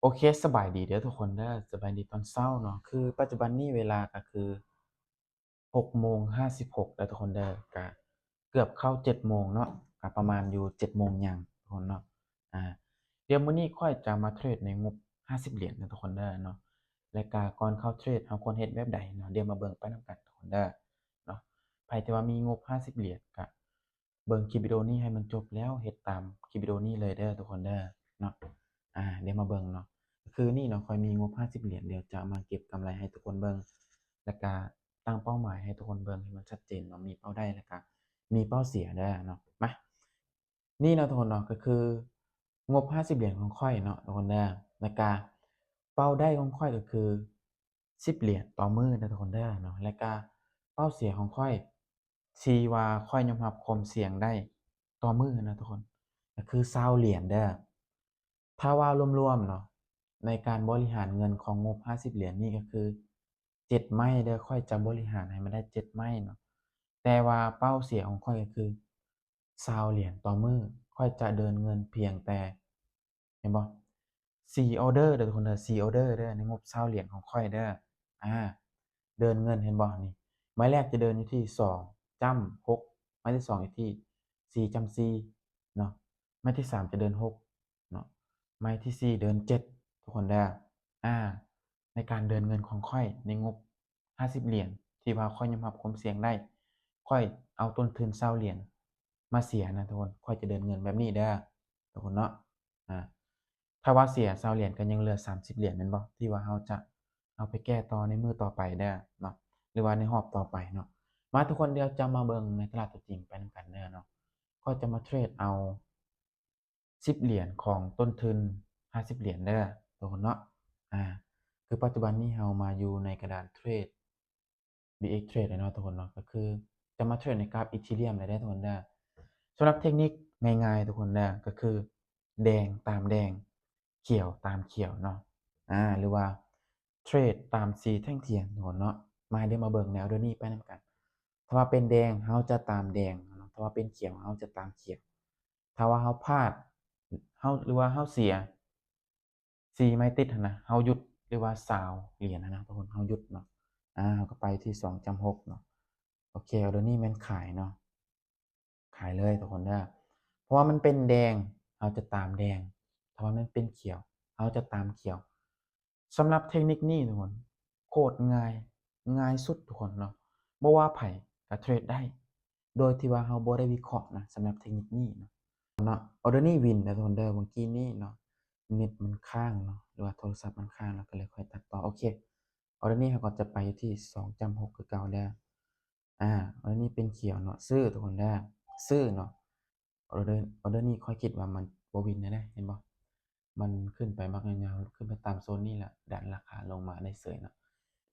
ໂອເຄ ສະບາຍດີເດີທຸກຄົນເດີ ສະບາຍດີຕອນເຊົ້າເນາະ ຄືປັດຈຸບັນນີ້ເວລາກໍຄືຫົກໂມງຫ້າສິບຫົກແລ້ວທຸກຄົນເດີ ກະເກືອບເຂົ້າເຈັດໂມງເນາະ ກະປະມານຢູ່ເຈັດໂມງຫຍັງທຸກຄົນເນາະ. ອາ ດຽວມື້ນີ້ຂ້ອຍຈະມາເທຣດໃນງົບຫ້າສິບຫຼຽນເດີທຸກຄົນເດີເນາະ ແລະກະກ່ອນເຂົ້າເທຣດເຮົາຄວນເຮັດແບບໃດເນາະ ດຽວມາເບິ່ງໄປນຳກັນທຸກຄົນເດີເນາະ. ໃຜທີ່ວ່າມີງົບຫ້າສິບຫຼຽນກະ ເບິ່ງຄລິບວິດີໂອນີ້ໃຫ້ມັນຈົບແລ້ວເຮັດຕາມຄລິບວິດີໂອນີ້ເລີຍເດີທຸກຄົນເດີເນາະ. ອາ ດຽວມາເບິ່ງເນາະ ຄືນີ້ເນາະ ຂ້ອຍມີງົບຫ້າສິບຫຼຽນ ດຽວຈະມາເກັບກຳໄລໃຫ້ທຸກຄົນເບິ່ງ ແລ້ວກະຕັ້ງເປົ້າໝາຍໃຫ້ທຸກຄົນເບິ່ງໃຫ້ມັນຊັດເຈນເນາະ ມີເປົ້າໄດ້ ແລ້ວກະມີເປົ້າເສຍເດີເນາະ. ມາ ນີ້ເນາະທຸກຄົນເນາະ ກໍຄືງົບຫ້າສິບຫຼຽນຂອງຂ້ອຍເນາະທຸກຄົນເດີ ແລ້ວກະເປົ້າໄດ້ຂອງຂ້ອຍກໍຄືສິບຫຼຽນຕໍ່ມື້ເດີທຸກຄົນເດີເນາະ ແລ້ວກະເປົ້າເສຍຂອງຂ້ອຍ ທີ່ວ່າຂ້ອຍຍອມຮັບຄວາມສ່ຽງໄດ້ຕໍ່ມື້ນະທຸກຄົນ ກໍຄືຊາວຫຼຽນເດີ. ຖ້າວ່າລວມໆເນາະ ໃນການບໍລິຫານເງິນຂອງງົບຫ້າສິບຫຼຽນນີ້ກໍຄືເຈັດໄມ້ເດີ ຂ້ອຍຈະບໍລິຫານໃຫ້ມັນໄດ້ເຈັດໄມ້ເນາະ ແຕ່ວ່າເປົ້າເສຍຂອງຂ້ອຍກໍຄືຊາວຫຼຽນຕໍ່ມື້ ຂ້ອຍຈະເດີນເງິນພຽງແຕ່ ເຫັນບໍ່ ສີ່ອໍເດີເດີທຸກຄົນເດີ ສີ່ອໍເດີເດີ ໃນງົບຊາວຫຼຽນຂອງຂ້ອຍເດີ. ອາ ເດີນເງິນເຫັນບໍ່ນີ້ ໄມ້ແລກຈະເດີນຢູ່ທີ່ສອງຈ້ຳຫົກ ໄມ້ທີສອງຢູ່ທີ່ສີ່ຈ້ຳສີ່ເນາະ ໄມ້ທີສາມຈະເດີນຫົກເນາະ ໄມ້ທີສີ່ເດີນເຈັດທຸກຄົນເດີ. ອາ ໃນການເດີນເງິນຂອງຂ້ອຍໃນງົບຫ້າສິບຫຼຽນ ທີ່ວ່າຂ້ອຍຍອມຮັບຄວາມສ່ຽງໄດ້ ຂ້ອຍເອົາຕົ້ນທຶນຊາວຫຼຽນມາເສຍນະທຸກຄົນ ຂ້ອຍຈະເດີນເງິນແບບນີ້ເດີທຸກຄົນເນາະ. ອາ ຖ້າວ່າເສຍຊາວຫຼຽນກໍຍັງເຫຼືອສາມສິບຫຼຽນແມ່ນບໍ່ ທີ່ວ່າເຮົາຈະເອົາໄປແກ້ຕໍ່ໃນມື້ຕໍ່ໄປເດີເນາະ ຫຼືວ່າໃນຮອບຕໍ່ໄປເນາະ. ມາທຸກຄົນ ດຽວຈະມາເບິ່ງໃນຕະຫຼາດຕົວຈິງໄປນຳກັນເດີເນາະ. ຂ້ອຍຈະມາເທຣດເອົາສິບຫຼຽນຂອງຕົ້ນທຶນຫ້າສິບຫຼຽນເດີທຸກຄົນເນາະ. ອາ ຄືປັດຈຸບັນນີ້ເຮົາມາຢູ່ໃນກະດານເທຣດ ບີເອັກເທຣດເນາະທຸກຄົນເນາະ ກໍຄືຈະມາເທຣດໃນກຣາຟອີເທີຣຽມໄດ້ເດີທຸກຄົນເດີ. ສຳລັບເທັກນິກງ່າຍໆທຸກຄົນເດີ ກໍຄືແດງຕາມແດງ ຂຽວຕາມຂຽວເນາະ ອາ ຫຼືວ່າເທຣດຕາມສີແທ່ງທຽນທຸກຄົນເນາະ. ມາ ດຽວມາເບິ່ງໃນອໍເດີນີ້ໄປນຳກັນ. ຖ້າວ່າເປັນແດງເຮົາຈະຕາມແດງເນາະ ຖ້າວ່າເປັນຂຽວເຮົາຈະຕາມຂຽວ. ຖ້າວ່າເຮົາພາດ ເຮົາ ຫຼືວ່າເຮົາເສຍ ສີ່ໄມ້ຕິດຫັ້ນນະ ເຮົາຢຸດ ຫຼືວ່າຊາວຫຼຽນຫັ້ນນະທຸກຄົນ ເຮົາຢຸດເນາະ. ອາ ເຮົາກໍໄປທີ່ສອງຈ້ຳຫົກເນາະ. ໂອເຄ ອໍເດີນີ້ແມ່ນຂາຍເນາະ ຂາຍເລີຍທຸກຄົນເດີ. ເພາະວ່າມັນເປັນແດງ ເຮົາຈະຕາມແດງ ຖ້າວ່າມັນເປັນຂຽວ ເຮົາຈະຕາມຂຽວ. ສຳລັບເທັກນິກນີ້ທຸກຄົນ ໂຄດງ່າຍ ງ່າຍສຸດທຸກຄົນເນາະ ບໍ່ວ່າໃຜກໍເທຣດໄດ້ ໂດຍທີ່ວ່າເຮົາບໍ່ໄດ້ວິເຄາະນະ ສຳລັບເທັກນິກນີ້ເນາະ. ເນາະ ອໍເດີນີ້ວິນເດີທຸກຄົນເດີ ເມື່ອກີ້ນີ້ເນາະ ເນັດມັນຄ້າງເນາະ ຫຼືວ່າໂທລະສັບມັນຄ້າງ ລະກະເລີຍຄ່ອຍຕັດຕໍ່. ໂອເຄ ອໍເດີນີ້ເຮົາກໍຈະໄປຢູ່ທີ່ສອງຈ້ຳຫົກຄືເກົ່າເດີ. ອາ ອໍເດີນີ້ເປັນຂຽວເນາະ ຊື້ທຸກຄົນເດີ ຊື້ເນາະ. ອໍເດີ ອໍເດີນີ້ຂ້ອຍຄິດວ່າມັນບໍ່ວິນແນ່ໆ ເຫັນບໍ່ ມັນຂຶ້ນໄປບັກຍາວໆ ຂຶ້ນໄປຕາມໂຊນນີ້ ລະດັນລາຄາລົງມາໄດ້ເສີຍເນາະ.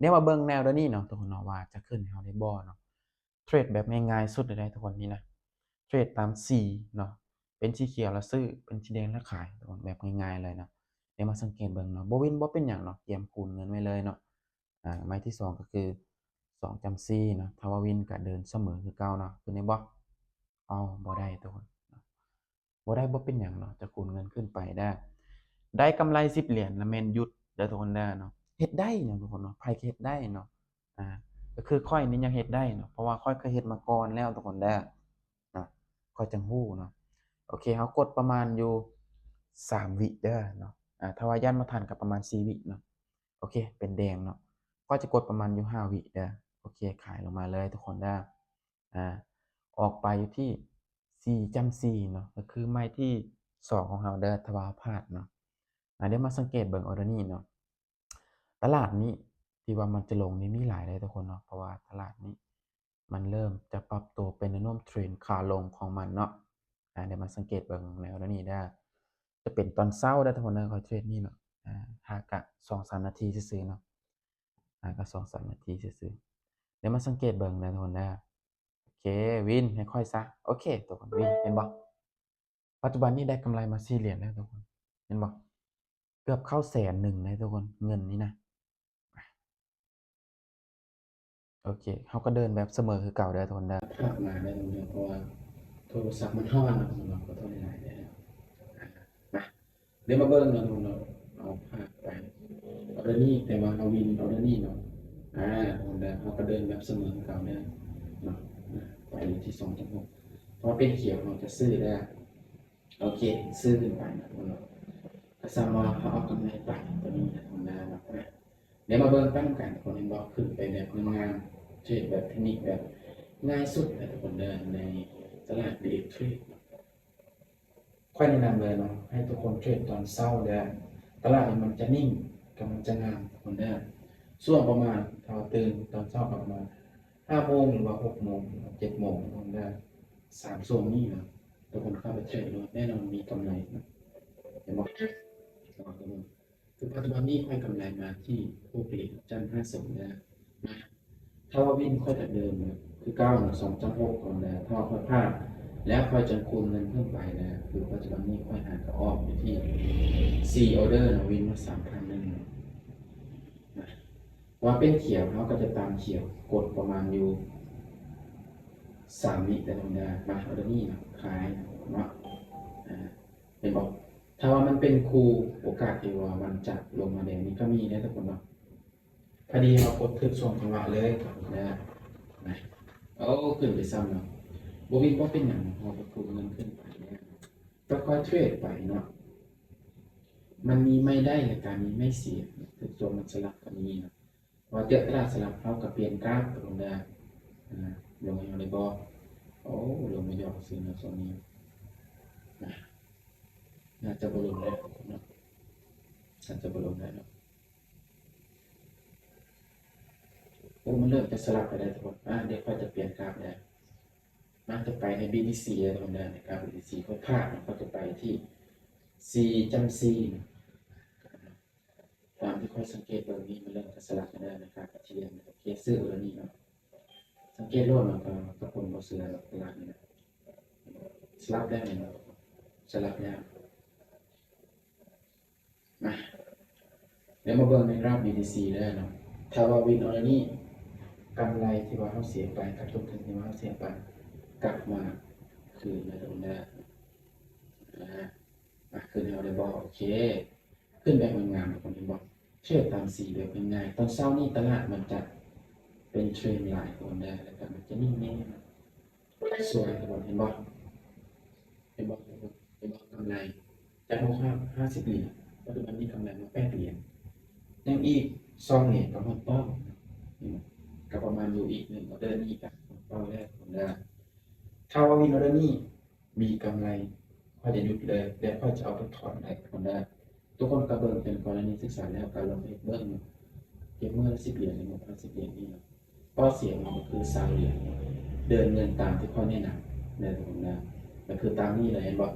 ດຽວມາເບິ່ງແນວເດີນີ້ເນາະທຸກຄົນເນາະ ວ່າຈະຂຶ້ນໃຫ້ເຮົາໄດ້ບໍ່ເນາະ. ເທຣດແບບງ່າຍໆສຸດເລີຍເດ້ທຸກຄົນ ນີ້ນະ ເທຣດຕາມສີເນາະ ເປັນສີຂຽວລະຊື້ ເປັນສີແດງລະຂາຍທຸກຄົນ ແບບງ່າຍໆເລີຍເນາະ. ດຽວມາສັງເກດເບິ່ງເນາະ ບໍ່ວິນບໍ່ເປັນຫຍັງເນາະ ກຽມຄູນເງິນໄວ້ເລີຍເນາະ. ອາ ໄມ້ທີສອງກໍຄືສອງຈ້ຳສີ່ເນາະ ຖ້າວ່າວິນກໍເດີນສະເໝີຄືເກົ່າເນາະ ຂຶ້ນໄດ້ບໍ່? ເອົາ ບໍ່ໄດ້ທຸກຄົນ ບໍ່ໄດ້ບໍ່ເປັນຫຍັງເນາະ ຈະຄູນເງິນຂຶ້ນໄປໄດ້ ໄດ້ກຳໄລສິບຫຼຽນລະແມ່ນຢຸດເດີທຸກຄົນເດີເນາະ. ເຮັດໄດ້ເນາະທຸກຄົນເນາະ ໃຜກໍເຮັດໄດ້ເນາະ. ອາ ກໍຄືຂ້ອຍນີ້ຍັງເຮັດໄດ້ເນາະ ເພາະວ່າຂ້ອຍເຄີຍເຮັດມາກ່ອນແລ້ວທຸກຄົນເດີເນາະ ຂ້ອຍຈັ່ງຮູ້ເນາະ. ໂອເຄ ເຮົາກົດປະມານຢູ່ສາມວິເດີເນາະ. ອາ ຖ້າວ່າຢ້ານບໍ່ທັນກໍປະມານສີ່ວິເນາະ. ໂອເຄ ເປັນແດງເນາະ ຂ້ອຍຈະກົດປະມານຢູ່ຫ້າວິເດີ. ໂອເຄ ຂາຍລົງມາເລີຍທຸກຄົນເດີ. ອາ ອອກໄປຢູ່ທີ່ສີ່ຈ້ຳສີ່ເນາະ ກໍຄືໄມ້ທີສອງຂອງເຮົາເດີ ຖ້າວ່າເຮົາພາດເນາະ. ອາ ດຽວມາສັງເກດເບິ່ງອໍເດີນີ້ເນາະ ຕະຫຼາດນີ້ທີ່ວ່າມັນຈະລົງນີ້ມີຫຼາຍເດີທຸກຄົນເນາະ ເພາະວ່າຕະຫຼາດນີ້ມັນເລີ່ມຈະປັບໂຕເປັນແນວໂນ້ມເທຣນຂາລົງຂອງມັນເນາະ. ອາ ດຽວມາສັງເກດເບິ່ງແນວໂນ້ມນີ້ເດີ ຈະເປັນຕອນເຊົ້າເດີທຸກຄົນເດີ ຂ້ອຍເທຣດນີ້ເນາະ. ອາ ຫາກະສອງສາມນາທີຊື່ໆເນາະ ຫາກະສອງສາມນາທີຊື່ໆ. ດຽວມາສັງເກດເບິ່ງເດີທຸກຄົນເດີ. ໂອເຄ ວິນໃຫ້ຂ້ອຍຊະ. ໂອເຄ ທຸກຄົນ ວິນ ເຫັນບໍ່? ປັດຈຸບັນນີ້ໄດ້ກຳໄລມາສີ່ຫຼຽນແລ້ວທຸກຄົນ ເຫັນບໍ່? ເກືອບເຂົ້າແສນໜຶ່ງເລີຍທຸກຄົນ ເງິນນີ້ນະ. ໂອເຄ ເຮົາກໍເດີນແບບສະເໝີຄືເກົ່າເດີທຸກຄົນເດີ. ພາບມາເດີທຸກຄົນເດີ ເພາະວ່າໂທລະສັບມັນຮ້ອນເນາະ ຂອໂທດຫຼາຍໆເດີ. ມາ ດຽວມາເບິ່ງເນາະທຸກຄົນເນາະ ເອົາພາບ ດນີ້ ແຕ່ວ່າເຮົາວິນອອເດີນີ້ເນາະ ອາ ເຮົາກໍເດີນແບບສະເໝີເກົ່າເດີເນາະ ອາ ໄປຢູ່ທີ່ສອງຈຸດຫົກ ເພາະວ່າເປັນຂຽວ ເຮົາຈະຊື້ແລ້ວ ໂອເຄ ຊື້ຂຶ້ນໄປເນາະ ກໍສ່ຳວ່າເຮົາເອົາກຳໄລໄປຕົວນີ້ນະ ດຽວມາເບິ່ງນຳກັນ ທຸກຄົນເຫັນບໍ່ ຂຶ້ນໄປແບບງາມໆ ເທຣດແບບເທັກນິກແບບງ່າຍສຸດນະ ທຸກຄົນເດີ ໃນຕະຫຼາດ Direct Trade ຂ້ອຍແນະນຳເລີຍເນາະ ໃຫ້ທຸກຄົນເທຣດຕອນເຊົ້າເດີ ຕະຫຼາດນີ້ມັນຈະນິ່ງ ກຳລັງຈະງາມ ທຸກຄົນເດີ ຊ່ວງປະມານ ຖ້າຕື່ນຕອນເຊົ້າປະມານຫ້າໂມງ ຫຼືວ່າຫົກໂມງ ເຈັດໂມງ ທຸກຄົນເດີ ສາມຊ່ວງນີ້ເນາະ ທຸກຄົນເຂົ້າໄປເທຣດໂລດ ແນ່ນອນມີກຳໄລເນາະ ເຫັນບໍ່? ຄືປັດຈຸບັນນີ້ຂ້ອຍກຳໄລມາທີ່ຫົກຫຼຽນ ຈຳຫ້າສົງແລ້ວນະ ຖ້າວ່າວິນຂ້ອຍຈະເດີນຄືເກົ່ານະ ສອງຈຳຫົກກ່ອນແລ້ວ ຖ້າວ່າຂ້ອຍພາດແລ້ວຂ້ອຍຈັ່ງຄູນເງິນເພີ່ມໄປນະ ຄືປັດຈຸບັນນີ້ຂ້ອຍຫາກໍອອກຢູ່ທີ່ສີ່ອອເດີນະ ວິນມາສາມພັນໜຶ່ງນະ ວ່າເປັນຂຽວ ເຮົາກໍຈະຕາມຂຽວ ກົດປະມານຢູ່ສາມວິແລ້ວນະ ມາເອົາຕົວນີ້ນະ ຂາຍເນາະ ອາ ເຫັນບໍ່? ຖ້າວ່າມັນເປັນຄູ່ໂອກາດທີ່ວ່າມັນຈະລົງມາແດງນີ້ກໍມີເດ້ທຸກຄົນເນາະ ພໍດີເຮົາກົດຖືກຊ່ວງຈັງຫວະເລີຍນະ ນະ ໂອ້ ຂຶ້ນໄປຊ້ຳເນາະ ບໍ່ວິນບໍ່ເປັນຫຍັງ ເຮົາກໍຄູນເງິນຂຶ້ນໄປແລ້ວ ຄ່ອຍໆເທຣດໄປເນາະ ມັນມີໄມ້ໄດ້ ແລ້ວກໍມີໄມ້ເສຍ ຖືກຊ່ວງມັນສະຫຼັບກໍມີເນາະ ວ່າເຈາະຕະຫຼາດສະຫຼັບ ເຮົາກໍປ່ຽນກາບລົງໄດ້ ອາ ລົງໃຫ້ເຮົາໄດ້ບໍ່? ໂອ້ ລົງມາຢອກຊື້ເນາະ ຊ່ວງນີ້ ນະ ໜ້າຈະບໍ່ລົງແລ້ວເນາະ ໜ້າຈະບໍ່ລົງແລ້ວເນາະ ໂອ້ ມັນເລີ່ມຈະສະຫຼັບໄປແລ້ວທຸກຄົນ ອາ ດຽວຂ້ອຍຈະປ່ຽນກາບແລ້ວ ມັນຈະໄປໃນ ບີທີຊີ ແລ້ວທຸກຄົນເດີ ໃນກາບ ບີທີຊີ ຂ້ອຍພາດ ຂ້ອຍຈະໄປທີ່ສີ່ຈຳສີ່ ຕາມທີ່ຂ້ອຍສັງເກດເບິ່ງນີ້ ມັນເລີ່ມຈະສະຫຼັບແລ້ວນະ ກາບກະທຽມ ໂອເຄ ຊື້ເອົາຕົວນີ້ເນາະ ສັງເກດໂລດເນາະ ກໍຄົນບໍ່ເຊື່ອດອກ ຕະຫຼາດນີ້ນະ ສະຫຼັບແລ້ວນີ້ເນາະ ສະຫຼັບແລ້ວ ມາ ດຽວມາເບິ່ງໃນກຣາຟ ບີທີຊີ ເດີເນາະ ຖ້າວ່າວິນອອເດີນີ້ ກຳໄລທີ່ວ່າເຮົາເສຍໄປ ກາບຕົ້ນທຶນທີ່ວ່າເຮົາເສຍໄປ ກັບມາຄືນໃນຕົງເດີ ອາ ມາຄືນໃຫ້ເຮົາໄດ້ບໍ່? ໂອເຄ ຂຶ້ນແບບງາມໆ ທຸກຄົນເຫັນບໍ່? ເທຣດຕາມສີແບບງ່າຍໆ ຕອນເຊົ້ານີ້ຕະຫຼາດມັນຈະເປັນເທຣນຫຼາຍ ທຸກຄົນເດີ ແລ້ວກໍມັນຈະນິ່ງແນ່ ສວຍ ທຸກຄົນເຫັນບໍ່? ເຫັນບໍ່? ເຫັນບໍ່? ກຳໄລຈາກຫົກຮ້ອຍຫ້າສິບຫຼຽນ ປັດຈຸບັນນີ້ກຳໄລມາແປດຫຼຽນ ຍັງອີກສອງຫຼຽນກໍຮອດເປົ້າ ກໍປະມານຢູ່ອີກໜຶ່ງອອເດີນີ້ກໍຮອດເປົ້າແລ້ວ ທຸກຄົນເດີ ຖ້າວ່າວິນອອເດີນີ້ ມີກຳໄລ ຂ້ອຍຈະຢຸດເລີຍ ແລະ ຂ້ອຍຈະເອົາໄປຖອນໄດ້ ທຸກຄົນເດີ ທຸກຄົນກໍເບິ່ງເປັນກໍລະນີສຶກສາແລ້ວ ກໍລອງເຮັດເບິ່ງ ເກັບມື້ລະສິບຫຼຽນ ຫຼື ຫົກສິບຫຼຽນນີ້ເນາະ ເປົ້າສຽງເຮົາກໍຄືຊາວຫຼຽນ ເດີນເງິນຕາມທີ່ຂ້ອຍແນະນຳເດີ ທຸກຄົນເດີ ກໍຄືຕາມນີ້ເລີຍ ເຫັນບໍ່?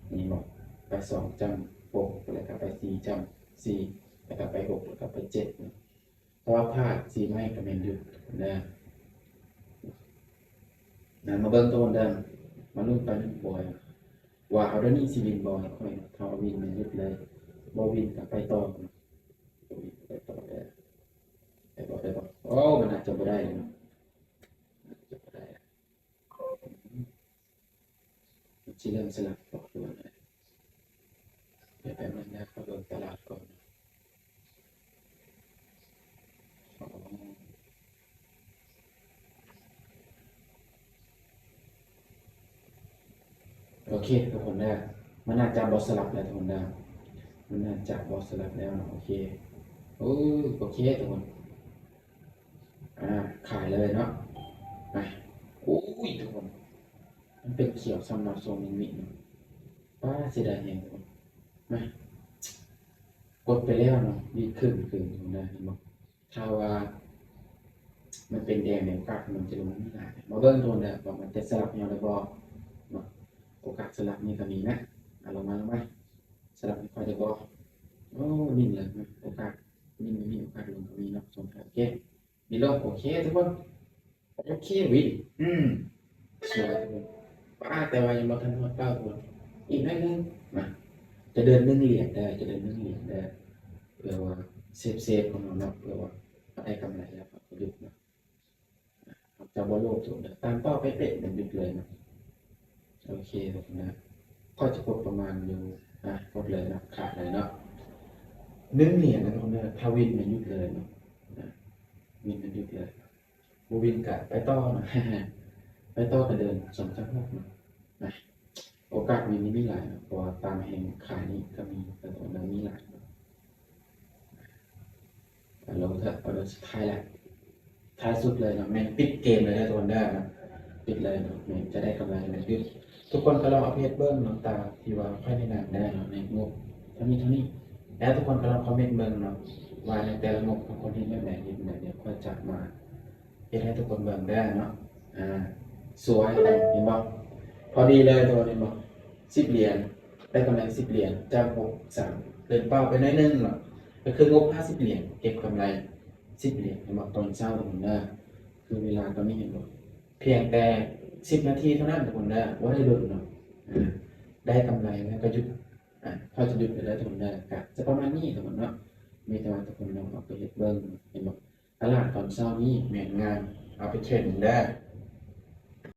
ເຫັນບໍ່? ໄປສອງຈ້ຳຫົກ ແລ້ວກໍໄປສີ່ຈ້ຳສີ່ ແລ້ວກໍໄປຫົກ ແລ້ວກໍໄປເຈັດເນາະ ເພາະວ່າພາດສີ່ໄມ້ກໍແມ່ນຢຸດເດີ ນະ ມາເບິ່ງໂຕເດີ ມາລຸ້ນໄປນຳບອຍ ວ່າເອົາດຽວນີ້ຊິວິນບໍ່ ຂ້ອຍ ຖ້າວ່າວິນແມ່ນຢຸດເລີຍ ບໍ່ວິນກໍໄປຕໍ່ ໄປຕໍ່ເດີ ໄດ້ບໍ່ ໄດ້ບໍ່? ໂອ້ ມັນອາດຈະບໍ່ໄດ້ເນາະ ອາດຈະບໍ່ໄດ້ ມັນຊິເລີ່ມສະຫຼັບບໍ່ ຫຼືວ່າໃດ? ດຽວແປັບໜຶ່ງນະ ເຂົ້າເບິ່ງຕະຫຼາດກ່ອນ. ອໍ ໂອເຄ ທຸກຄົນເດີ ມັນໜ້າຈະບໍ່ສະຫຼັບແລ້ວ ທຸກຄົນເດີ ມັນໜ້າຈະບໍ່ສະຫຼັບແລ້ວເນາະ ໂອເຄ ໂອ້ ໂອເຄ ທຸກຄົນ ອາ ຂາຍເລີຍເນາະ ມາ ໂອ້ຍ ທຸກຄົນ ມັນເປັນຂຽວຊ້ຳເນາະ ຊ່ວງໜຶ່ງວິເນາະ ປ້າ ເສຍດາຍແຮງ ທຸກຄົນ ມາ ກົດໄປແລ້ວເນາະ ດີຂຶ້ນຄືນນະ ເຫັນບໍ່? ຖ້າວ່າມັນເປັນແດງໃນໂອກາດມັນຈະລົງມາຫຼາຍ ມາເບິ່ງໂຕເດີວ່າມັນຈະສະຫຼັບເຮົາໄດ້ບໍ່ເນາະ ໂອກາດສະຫຼັບນີ້ກໍມີນະ ອາ ລົງມາ ລົງມາ ສະຫຼັບໃຫ້ຂ້ອຍໄດ້ບໍ່? ໂອ້ ນີ້ເລີຍ ໂອກາດ ນີ້ມີໂອກາດລົງກໍມີເນາະ ສອງເທື່ອ ໂອເຄ ມີລົງ ໂອເຄ ທຸກຄົນ ໂອເຄ ວິນ ອືມ ສວຍ ປ້າ ແຕ່ວ່າຍັງບໍ່ທັນຮອດເປົ້າ ທຸກຄົນ ອີກໜ້ອຍໜຶ່ງ ມາ ຈະເດີນໜຶ່ງຫຼຽນເດີ ຈະເດີນໜຶ່ງຫຼຽນເດີ ເພື່ອວ່າເຊຟໆຂອງເຮົາເນາະ ເພື່ອວ່າໄດ້ກຳໄລແລ້ວເຮົາກໍຢຸດເນາະ ເຮົາຈະບໍ່ໂລບ ທຸກຄົນເດີ ຕາມເປົ້າເປະໆ ແມ່ນຢຸດເລີຍເນາະ ໂອເຄ ທຸກຄົນເດີ ຂ້ອຍຈະກົດປະມານຢູ່ ອ່ະ ກົດເລີຍເນາະ ຂາດເລີຍເນາະ ໜຶ່ງຫຼຽນນະ ທຸກຄົນເດີ ຖ້າວິນແມ່ນຢຸດເລີຍເນາະ ນະ ວິນແມ່ນຢຸດເລີຍ ບໍ່ວິນກະໄປຕໍ່ເນາະ ໄປຕໍ່ກະເດີນສອງສາມຫົກເນາະ ນະ ໂອກາດວິນນີ້ມີຫຼາຍເນາະ ເພາະວ່າຕາມແຮງຂາຍນີ້ກະມີ ກະຕ້ອງໄດ້ມີຫຼາຍເນາະ ລອງເຖາະ ເອົາເດີ ສຸດທ້າຍລະ ທ້າຍສຸດເລີຍເນາະ ແມ່ນປິດເກມເລີຍເດີທຸກຄົນເດີເນາະ ປິດເລີຍເນາະ ແມ່ນຈະໄດ້ກຳໄລແມ່ນຢຸດ ທຸກຄົນກະລອງເອົາໄປເຮັດເບິ່ງເນາະ ຕາມທີ່ວ່າຂ້ອຍແນະນຳໄດ້ເນາະ ໃນງົບເທົ່ານີ້ເທົ່ານີ້ ແລ້ວທຸກຄົນກະລອງຄອມເມັນເບິ່ງເນາະ ວ່າໃນແຕ່ລະງົບຂອງຄົນເຮັດແບບໃດ ເຮັດແບບໃດ ດຽວຂ້ອຍຈະມາເຮັດໃຫ້ທຸກຄົນເບິ່ງເດີເນາະ ອາ ສວຍ ເຫັນບໍ່ ພໍດີເລີຍ ໂຕນີ້ເຫັນບໍ່ ສິບຫຼຽນ ໄດ້ກຳໄລສິບຫຼຽນ ຈາກຫົກສາມ ເກີນເປົ້າໄປໜ້ອຍໜຶ່ງເນາະ ກະຄືງົບຫ້າສິບຫຼຽນ ເກັບກຳໄລສິບຫຼຽນ ເຫັນບໍ່ ຕອນເຊົ້າເນາະ ຄືເວລາຕອນນີ້ເຫັນບໍ່ ພຽງແຕ່ສິບນາທີເທົ່ານັ້ນທຸກຄົນເດີ ບໍ່ໄດ້ດົນເນາະ ອາ ໄດ້ກຳໄລແລ້ວກະຢຸດ ອາ ຂ້ອຍຈະຢຸດໄປເລີຍທຸກຄົນເດີ ກະຈະປະມານນີ້ທຸກຄົນເນາະ ມີແຕ່ວ່າທຸກຄົນລອງເອົາໄປເຮັດເບິ່ງ ເຫັນບໍ່ ຕະຫຼາດຕອນເຊົ້ານີ້ແມ່ນງາມ ເອົາໄປເທຣດເບິ່ງເດີ